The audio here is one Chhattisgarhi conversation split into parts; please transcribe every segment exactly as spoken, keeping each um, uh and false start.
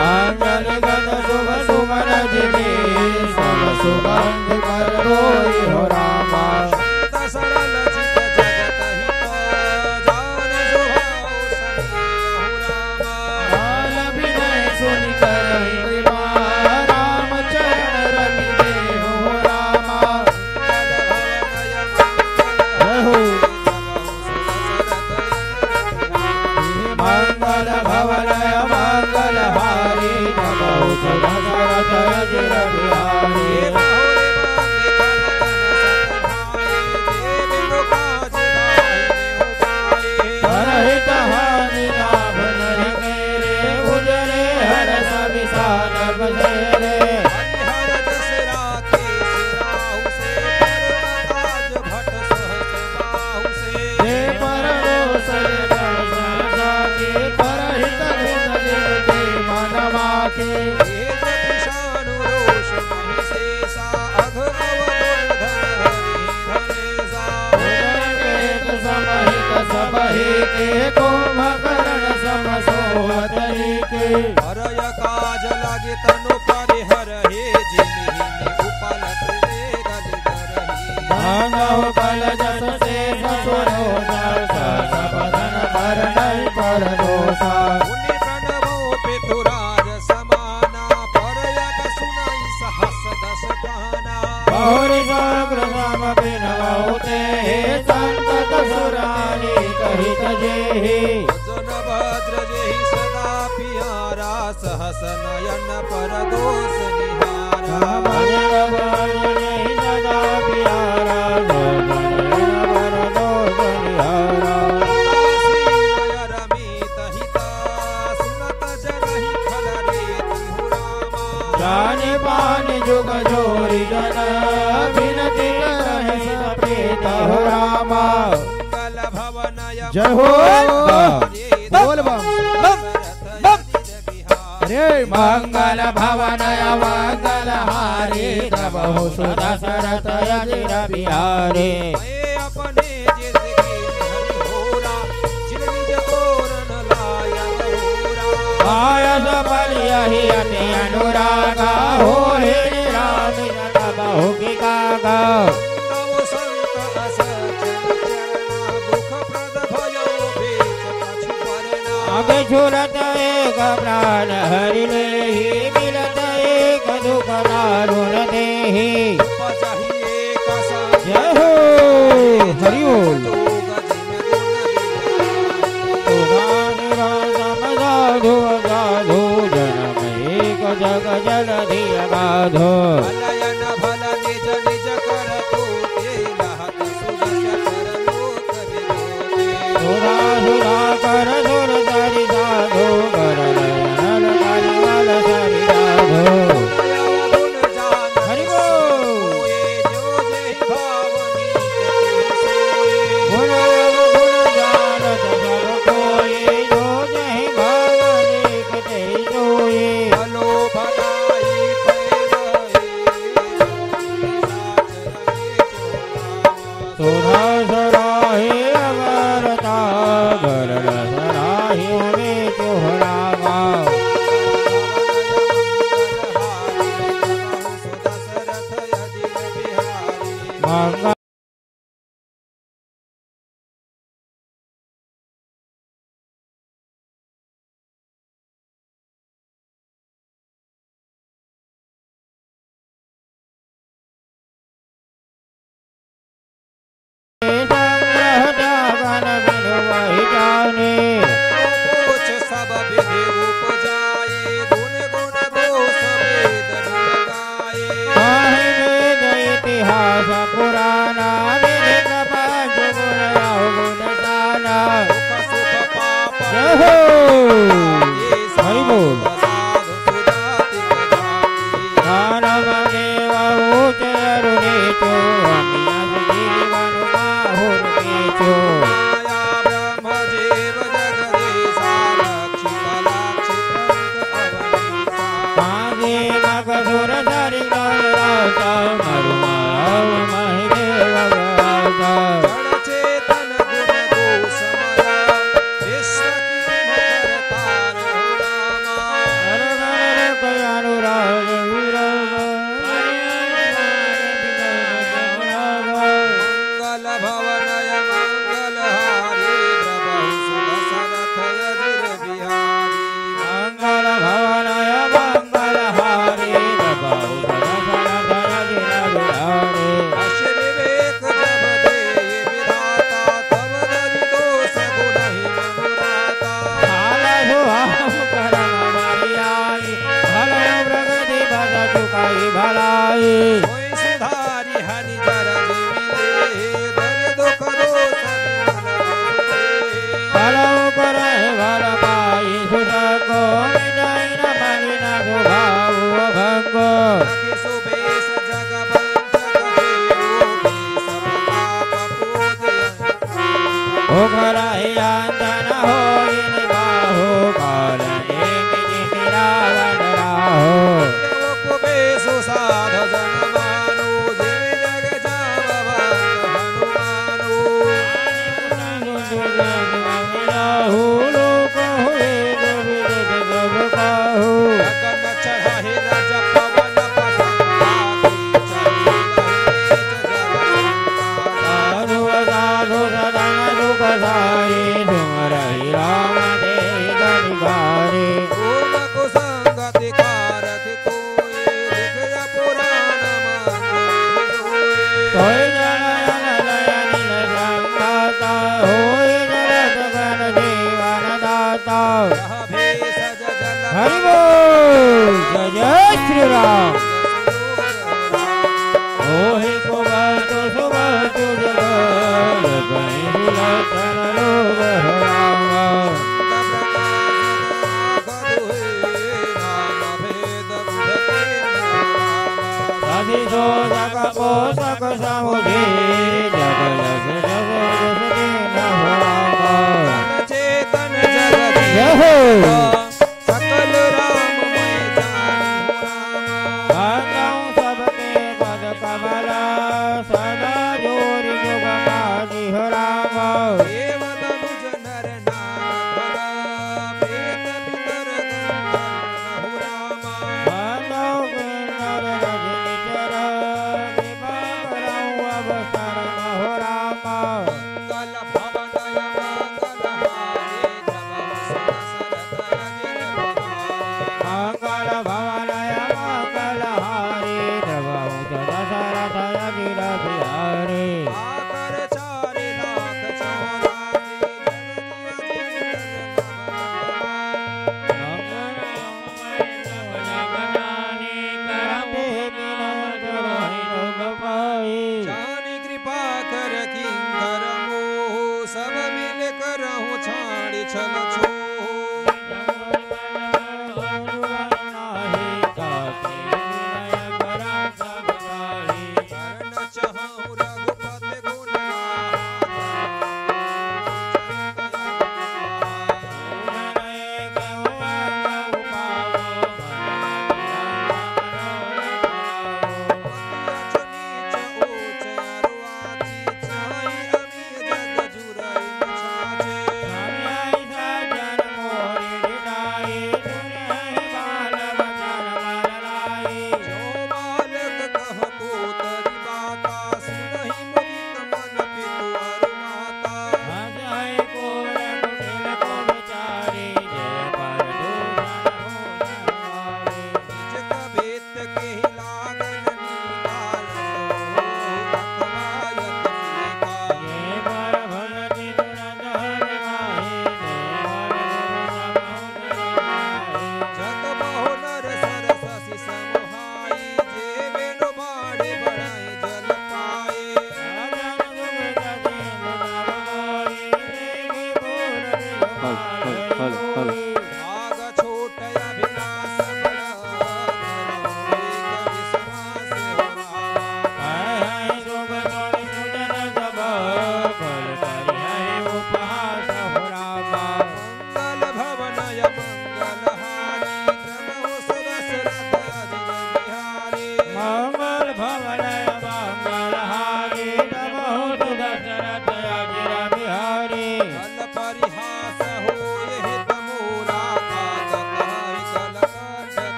अंजलिगत शुभ सुमन जिनि, सब सुगंधि कर दोई हो रामा। शांत सरल चित जगत हित, जान जो भाव समेत हो रामा। बाल विनय सुनि करहि कृपा, राम चरण रति देहु हो रामा। मंगल भवन अमंगल हारी, जय हो। मंगल भवन अमंगल हारी, जगौ सुदशरथ अजिर बिहारी। परहित हानि लाभ नहिं केरे, उजरे हरष विषाद बसेरे। हरिहर दशरथ राहु से, परम काज भट सहस बाहु से। जे पर दोष जगत संसार के, परहित घृत जल के मन माखे। तेज विषाणु रोष महि शेषा, अघ अवमूर्धन हरि धनेशा। उदर भेद समहित सबहि के, कुंभकर्ण सम सोवत नीके। हरय काज लागे तनु परिहर हे, जिनहि उपलत वेदल करही। मानव कल जस शेष सुरोषा, सहस बदन पर नहिं पर दोषा। मुनि प्रणवो पृथुराज समाना, परयत सुनइ सहस दस काना। बहुरि सकृ सम बिनवहु तेहि, संतत सुर अनीक हित जेहि। सुजन भद्र जेहि सदा पियारा, सहस नयन पर दोष निहारा। भजन भजन ही सदा प्यारा, भजन भजन दोष निहारा। दासी नय रमित हिता, सुनत जरहि खल रीति हो रामा। जानि पानि जुग जोरि जन, बिनती करहि सपेत हो रामा। मंगल भवन जय हो। बोल बम। बम। अरे मंगल भवन अमंगल हारी, द्रवहु सुदशरथ अजिर बिहारी। मैं अपने जिसके हरि होरा, जिन निज ओर न लाय होरा। आयस बलि यहि अति अनुरागा, होहि निरामिष तब बहु की कागा। तव संत असचन चरणा, दुख प्रद भयउ बीच कछु परना। अबे झुरत एक प्राण हरि लेहि, मिलत एक दुख दारुण देहि। उपजहि एक संग जय हो, हरि बोल। सुधा सुरा सम साधु साधु, जनम एक जग जलधि अगाधु। भल अन भल निज निज कर तूते, लहत सुजस परलोक विभूते। सुधा सुधाकर सुर सरि साधु, कर लय नल कलिमल सरि साधु। गुण जान हरि बोल। सोए जो जहि भावनी कति सोए। गुण अवगुण जानत सब कोई, जो जहि भावनी कति सोए। भलो भलाई फैलाए, सुधा सराहे अवरता। कई भलाई। कोई सुधारी हरि जर जिमि देहि, दर दुख दोष विमल जसु देहि। भलौ करहि भल पाई सुसंगो, मिटई न मलिन सुभाव भंगो। सखि सुबेश जग बंचक जेऊ, सब पाप पूज उघरहि अंजन होई निबाहु, काल नेमि जिमि रावण राहु। कुबेसु साध जन मानु, जिमि जग जाववंत हनुमानु। राहु लोक हुए जो विदित जब काहू। गगन चढ़हि रज पवन पसंगाती, चली लहरेज जल संसार। साधु साधु सदन सुख सारी, सुमरहि राम देहि गणिकारी। गुण कुसंगति कारक कोई, लिखिया पुराण मंदिर सोई। सोई जन अनलय अनिल संघाता, होई जरत गण जीवन दाता। यह भेषज जल हरि बोल, जय जय श्री राम। ओहि कुबंधु सुबंधु जुगल, कहि सुलक्षण रूप हो राम। सखि शोषक पोषक समुझी, जग यश जग यश दीन हो राम। चेतन जगदीश जय हो। सकल राममय जान हो राम। बांधव सबके पद कमल, सदा जोरि जुग पानि हो राम। देव मनुज नर नाग खग, प्रेत पितर गंधर्व हो राम। बांधव किन्नर रजनीचर, कृपा करहु अब शरण हो राम। मंगल भवन अमंगल हारी, जब उस दशरथ अजिर बिहारी। मंगल भवन अमंगल हारी, जब उस दशरथ अजिर बिहारी। आकर चारि लाख चौरासी, जग जिय जिय जग नव नव। मंगल जानि कृपा कर किंकर मोह, सब मिल करहु छाड़ि छल छोह। करण चहु रघुपति गुण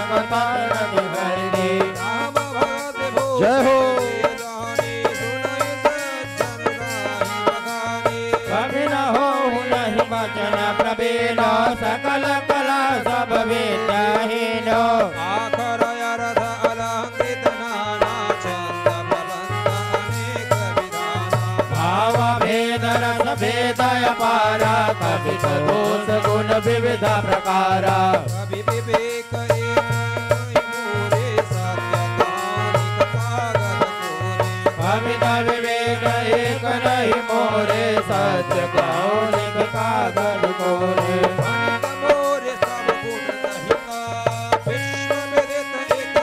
कथा रति हरि दे। राम भरत भूषण जय हो। की रानी सुनहि सज्जन गाहि बखानी। कवि न होहु नहीं बचन प्रवीण, सकल कला सब विद्या हीन। आखर अरथ अलंकृत नाना छंद प्रबंध अनेक विधाना। भाव भेद रस भेद अपारा, कवि दोष गुण विविध प्रकारा। कवि विवेक एक नहीं मोरे, सत्य कहानी कागद कोरे। कविता विवेक एक नहीं मोरे, सत्य कहानी कागद कोरे। वनित मोरे सब गुण नहीं का, विश्व विदित एक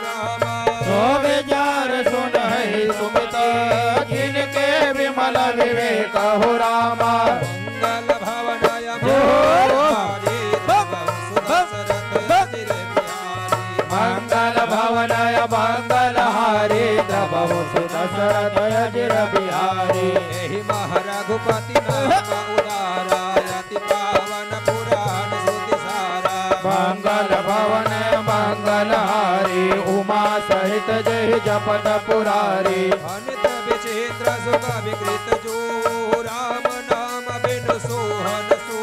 रामा। सो विचार सुनहि सुमित, जिनके विमल विवेक हो रामा। मंगल भवन अय जो हो। मंगल हारी, प्रभु सुदशरथ अजिर बिहारी। मंगल भवन अय मंगल हारी, प्रभु सुदशरथ अजिर बिहारी। एहि मह रघुपति नाम उदारा, अति पावन पुराण श्रुति सारा। मंगल भवन मंगल हारी, उमा सहित जहि जपत पुरारी। अनित विचित्र सुख विकृत जो, राम नाम बिनु सोहन सो।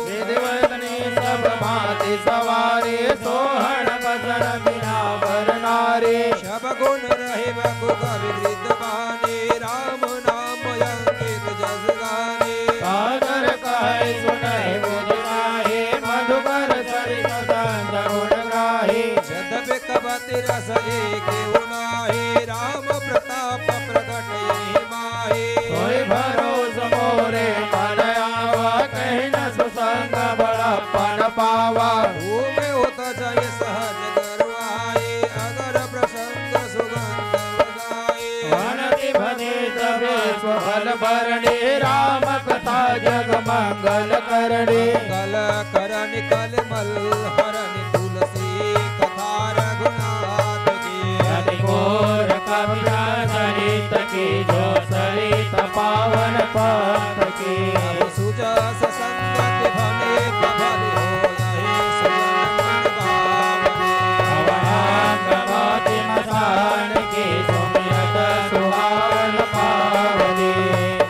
विधि वैतनी सब भांति सवारी, सोहन बसन बिना बर नारी। सब गुण रहे बखु कवि कृत बानी, राम नाम अंकित जस गानी। सादर कहै सुनहि मुनि ताहि, मधुकर सरित संत गुण ग्राही। जद बिकबत रस एके उनाही, राम प्रताप प्रगट यहि माही। सोई भरोस मोरे मन आवा, कहीं न सुसंग बड़प्पन पावा। घूमे उत जय सहज गरुआई, अगर प्रसंग सुगंध वनति भजे तबे सुफल भरणी, राम कथा जग मंगल करणी। मंगल करणी कलमल हरणी, तुलसी कथा रघुनाथ की। अति घोर कविता सरित की, जो सरित पावन पाथ की। अब सुजस संगति भले प्रबल हो, यही सुजन मन भावनी। अवनांग मोती मसान की, सुमिरत सुहावन पावनी।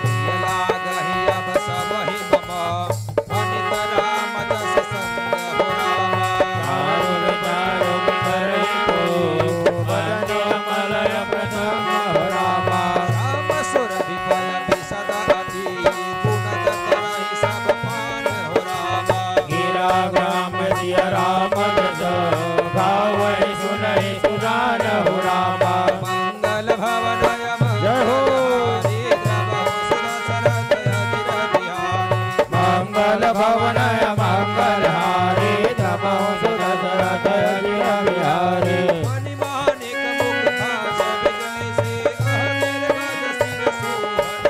प्रिय लागहि अब सबहि मम, फणित राम जस संग हो रामा। दारुण दारुण करहि को, बदन मलय प्रसंग हो रामा। श्याम सुरभि फल विशद अति, गुण गत रहि सब पान हो रामा। गिरा ग्राम सिय राम जस, गावहि सुनहि सुजान हो रामा। मंगल भवन अय जय हो। मंगल हारी, प्रभु सुदशरथ अजिर बिहारी। मंगल भवन अय मंगल हारी, प्रभु सुदशरथ अजिर बिहारी। मणि माणिक मुकुट थास विजय से, अहतर गज शिर सोहन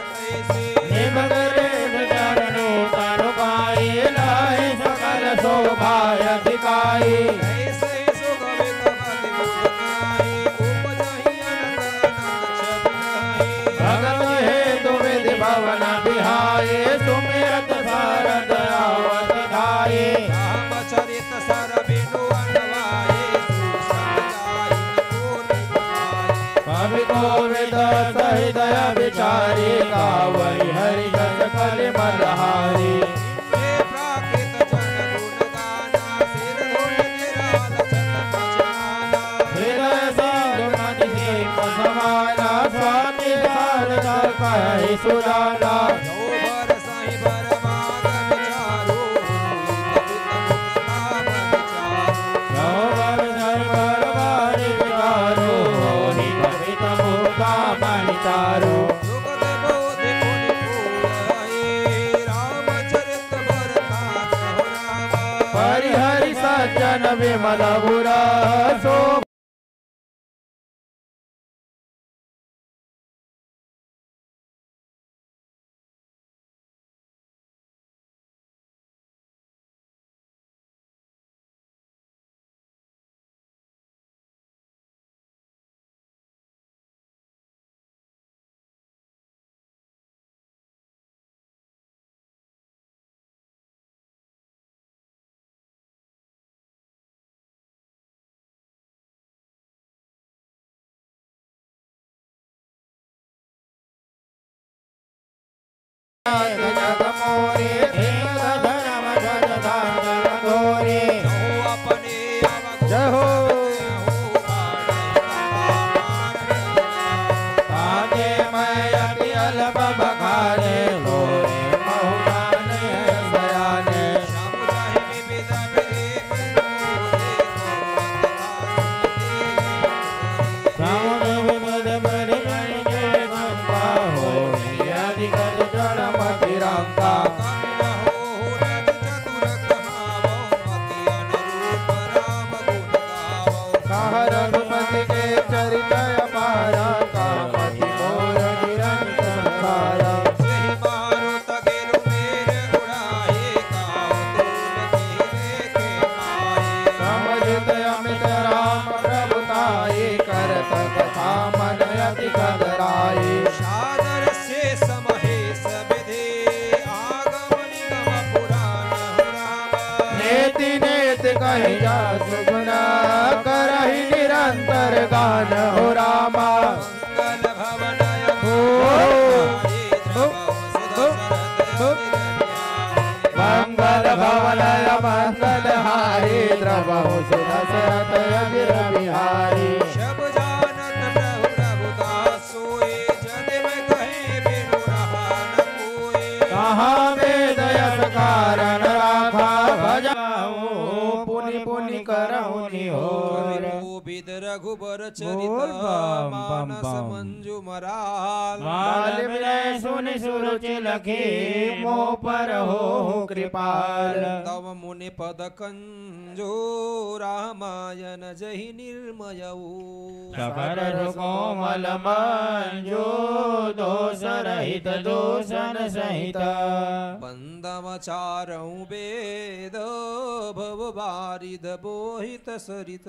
निमकरे विचरणो तनु पाए, लाए सकल शोभा यति काई। ऐसे सुगवित मति मुख माही, उपजहि अनंत अनंत छवि नाही। भगत हेतु विधि भवन बिहाए, सुमिरत सारद आवत धाए। रामचरित सर बिनु अनवाए, सुसम गाई कोटि गुण गाए। कवि कोविद सहृदय विचारी, गावइ हरि जस कलि मल हारी। हे प्राकृत जन गुण गाना, सिर धुन निराल छत पचमाना। हृदय सिंधु मति सीम समाना, स्वाति सारद कहइ सुजाना। जो बर सहि बर माग विचारो, होई कवित मुख काम विचारो। जो बर सहि बर माग विचारो, होई कवित मुख काम विचारो। जुगत बोधि पुनि पूरहि, रामचरित बर ताप हो रामा। हरि हरि सज्जन विमल उर सो। नेति नेति कहि जसु गुन, करहि निरंतर गान हो रामा। मंगल भवन हो। मंगल भवन मंगल हारी, द्रवहु सुदशरथ अजिर बिहारी। सब जानत प्रभु रघुदास सोई, जग में कहीं बिनु रहा न कोई। कहाँ वेद यश कारण राखा, भजहु पुनि पुनि करहु निहोर। कवि कोविद रघुबर चरित, बोल बम बम मानस बम। मंजु मराल। माल विनय सुनि सुरुचि लखी, मोह पर होहु कृपाल। तव मुनि पद कंजो, रामायण जहि निर्मयऊ। सकल रस कोमल मंजु, दोष रहित दूषण सहित। बंदम चारहु वेद, भव बारिद बोहित सरित।